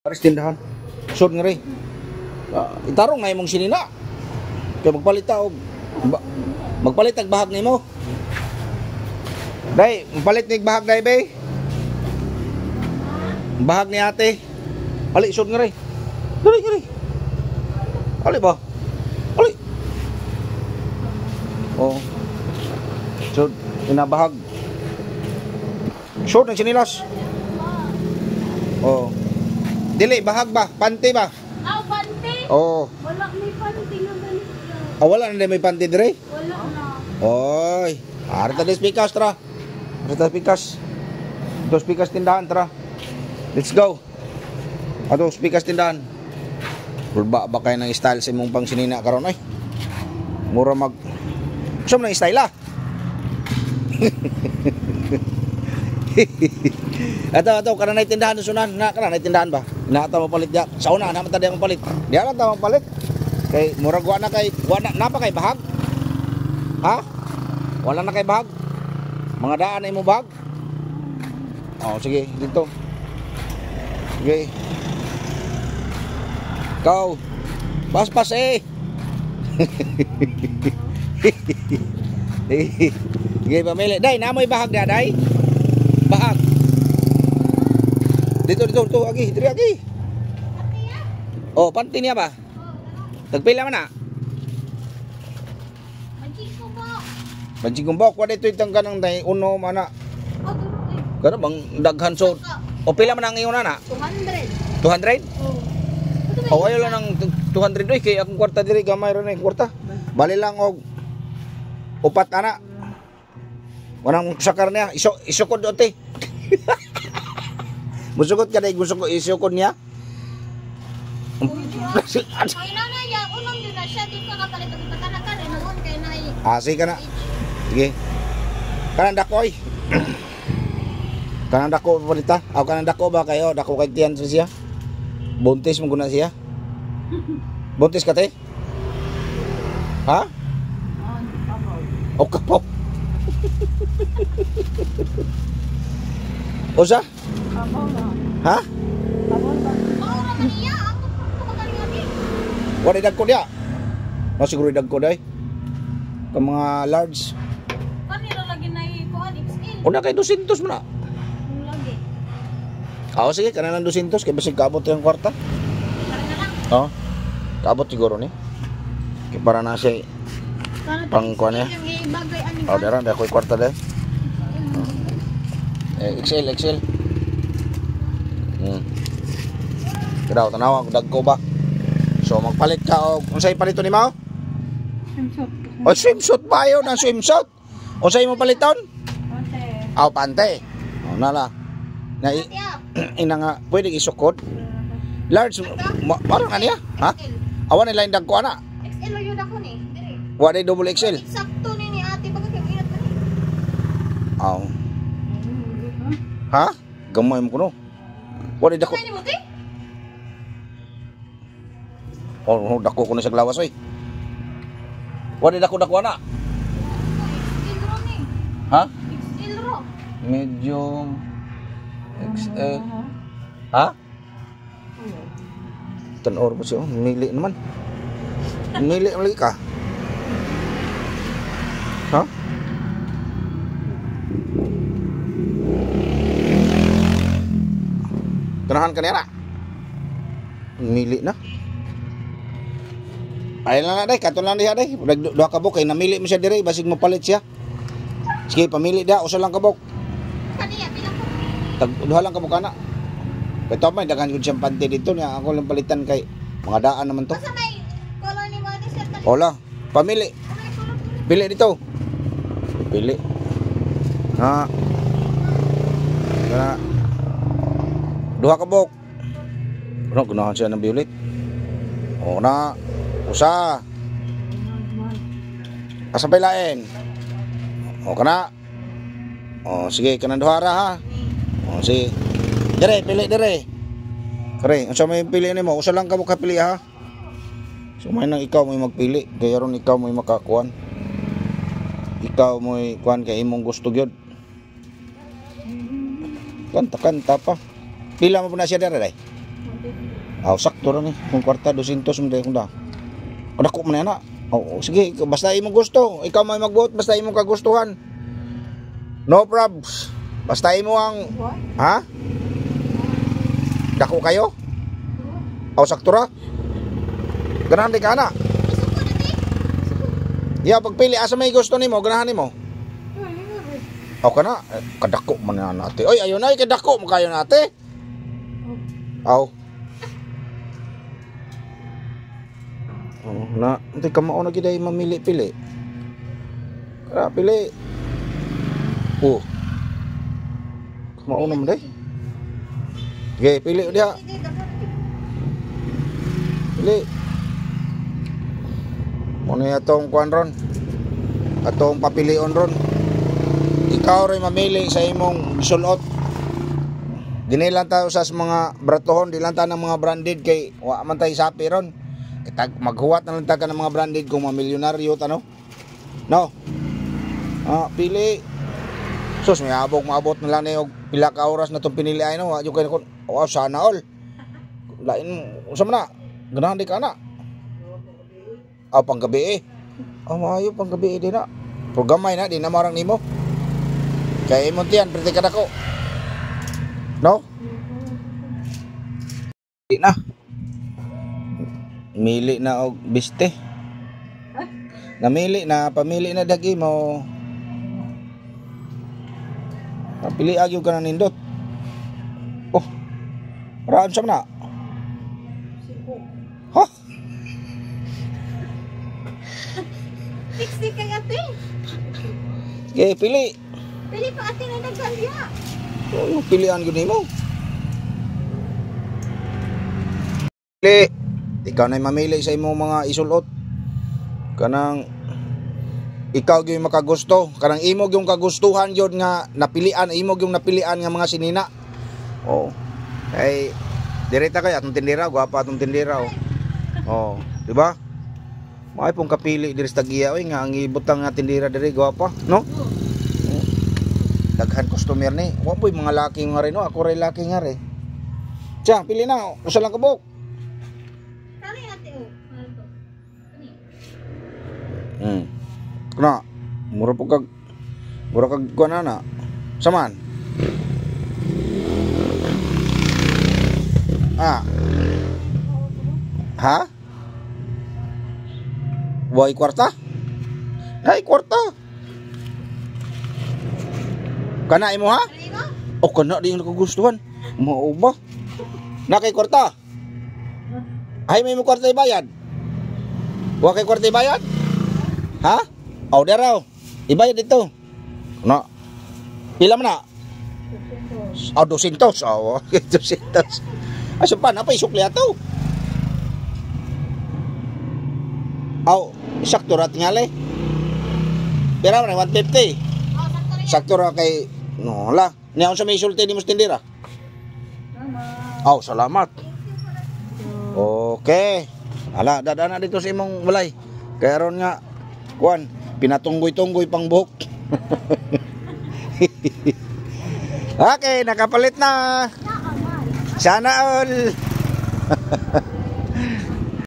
Paris tindahan. Sud nga rin. Itarong na imong sinina. Kay magpalit ta og magpalit og bahag nimo. Day, magpalit nig bahag day bay. Bahag ni ate. Ali sud nga rin. Dali nga rin. Ali ba? Ali. Oh. Sud inabahag. Sud ang sinilas. Oh. Dili bahag ba? Panty ba? Aw, panty. Oh. Wala may panty nga ganito. Ah, wala na may panty dire. Wala na. Oy, arita des pikas tra. Arita pikas. Dos pikas tindahan tra. Let's go. Ato pikas tindahan. Bulba ba kay ng style sa imong pang sinina karon ay? Mura mag Gusto mo ng style ah? Ato ato kanang tindahan sunan na kanang tindahan ba? Inaata mo palit diya. Sa una na man ta diya mo palit. Diya lang ta mo palit. Kay murag wa na kay wa na, na pa kay bahag. Ha? Wala na kay bahag? Mga daan na imo bahag? Oh, sige, dito. Sige. Ikaw. Paspas eh. Sige, pamili. Day, namoy bahag da, day. Bahag. Dito, dito, dito. Agi, diri agi. Oh, panty niya ba? Tagpila man na? Banjing kumbok, wala ito itang ganang day, uno mana. Gano bang daghan so. O pila man ang iyon na? 200. 200? Oh. O ayo lang ang 200 oy kay akong kwarta diri gamay ra na yung kwarta. Bali lang og upat ana. Wanang sakar niya, iso isukod ote. Musukot ka day gusto ko isukod niya. Ay na na ya, unang din na siya di ka kapalit og ipatana ka rin noon kay na. Ah, sige ka na. Sige. Kanang dako oy. Kanang dako palita. Aw kanang dako ba kayo? Dako kay tiyan sa siya. Buntis mo guna siya. Buntis ka te? Ha? O kapaw. Usa? Ha? Maura man niya ako ko Wala dagko diya. No siguro dagko day. Ka mga large. Kanila lagi na kuan XL. Una kay 200 man na. Lagi. Ah, sige, kana lang 200 kay basig kaabot yung kwarta. Para na lang. Oh. Kaabot siguro ni. Kay para na siya pang kuan niya. Yung bagay ani. Oh, dara dako kwarta day. Eh, XL, XL. Kaya tanawa kung dagko ba. So magpalit ka og unsay palito ni Mao? Swimsuit. O swimsuit ba yun ang swimsuit? Unsay mo paliton? Pante. Aw pante. O nala. Na ina nga pwede isukod. Large parang ano niya? Ha? Awan nila yung dagko ana. XL yun ako ni. Dire. Wa day double XL. Sakto ni ni ate baga kay inat man ni. Aw. Ha? Gamay mo kuno. Wa day dako. Kani mo te? Oh, oh, dako kuno sa glawas oy. Wa day dako dako ana. XL ro ni. Ha? XL ro. Medium XL. Ha? Tanor po siya. Mili naman. Mili lagi ka. Ha? Tanahan ka niya na. Mili na. Ay lang na day, kato lang diha day. Duha ka buk kay namili mo siya dire, basig mopalit siya. Sige, pamili dia, usa lang ka buk. Kaniya pila ko. Tag duha lang ka buk ana. Kay tama daghan gud siyang panty dito niya, ako lang palitan kay mga daan naman to. Asa may color ni mo ate sir tali? Hola, pamili. Pili dito. Pili. Ha. Kana. Duha ka buk. Ano gunahan siya ng violet? O na. Usa. Asa pa ilain? O kana. O sige, kanang duha ra ha. O sige. Dire, pili dire. Kare, unsa may pili nimo? Usa lang ka mo kapili ha. So may nang ikaw may magpili, kay aron ikaw may makakuan. Ikaw mo'y kuan kay imong gusto gyud. Kanta-kanta pa. Pila mo po na siya dire day? Aw, sakto ra ni. Kung kwarta 200 man kung da. Kadako man na. Oh, sige, basta imong gusto. Ikaw may magbuot, basta imong kagustuhan. No probs. Basta imo ang ha? Dako kayo? Aw, sakto ra. Ganahan di ka na. Ya, pagpili asa may gusto nimo, ganahan nimo. Aw kana, kadako man na ate. Oy, ayo na, kadako mo kayo na ate. Aw. Oh, na, hindi ka mauna gid ay mamili-pili. Kara pili. Oh. Mauna man day. Sige, pili diha. Pili. Muna atong kuan ron. Atong papilion ron. Ikaw rin mamili sa imong gisulot. Dili lang tayo sa mga bratohon, di lang tayo ng mga branded kay wa man tayo sapi ron. Kitag maghuwat na lang tayo ng mga branded kung mamilyonaryo ta, no? No. Ah, pili. Sus, may abog maabot na lang ni og pila ka oras na tong pinili ay no. Wa jud kay kon. Wow, sana all. Lain unsa man na? Ganahan di ka na. Ah, panggabi eh. Ah, maayo panggabi eh di na. Pero gamay na di na marang nimo. Kay imong tiyan perti ka dako. No? Di na. Mili na og biste. Namili na, pamili na dagi mo. Pili agyo ka na nindot. Oh. Raan sa na? Ha? 60 kay ate. Sige, pili. Pili pa ate na daghan diha. Oh, pilian gyud nimo. Pili. Ikaw na mamili sa imong mga isulot. Kanang ikaw gyud makagusto, kanang imo gyud kagustuhan gyud nga napilian, imo gyud napilian nga mga sinina. Oh. Ay direta kay atong tindera, gwapa atong tindera oh. Oh, di ba? Maay pong kapili diri sa Tagiya oy nga ang ibutang nga tindera diri gwapa, no? Oh. Daghan customer ni. Wa poy mga laki nga rin, no? Ako ray laki nga rin. Tiya, pili na, usa lang ka buok. Kani ate oh. Kana, mura po kag mura kag kuan na. Saman. Ah. Ha? Way kwarta? Ay kwarta. Kana imo ha? O kana di yung kagustuhan. Mao ba? Na kay kwarta. Ay may mo kwarta ibayad. Wa kay kwarta ibayad? Ha? Aw daraw. Ibayad dito. No. Pila man na? Aw 200. Aw 200. Asa pa na pa isukli ato. Aw, sakto ra tingali. Pira man 150. Sakto ra kay no la. Niya unsa may sulti nimo sa tindera? Aw, salamat. Okay. Ala, dadana dito sa imong balay. Kay aron nga kuan, pinatunggoy-tunggoy pang buhok. Okay, nakapalit na. Sana all.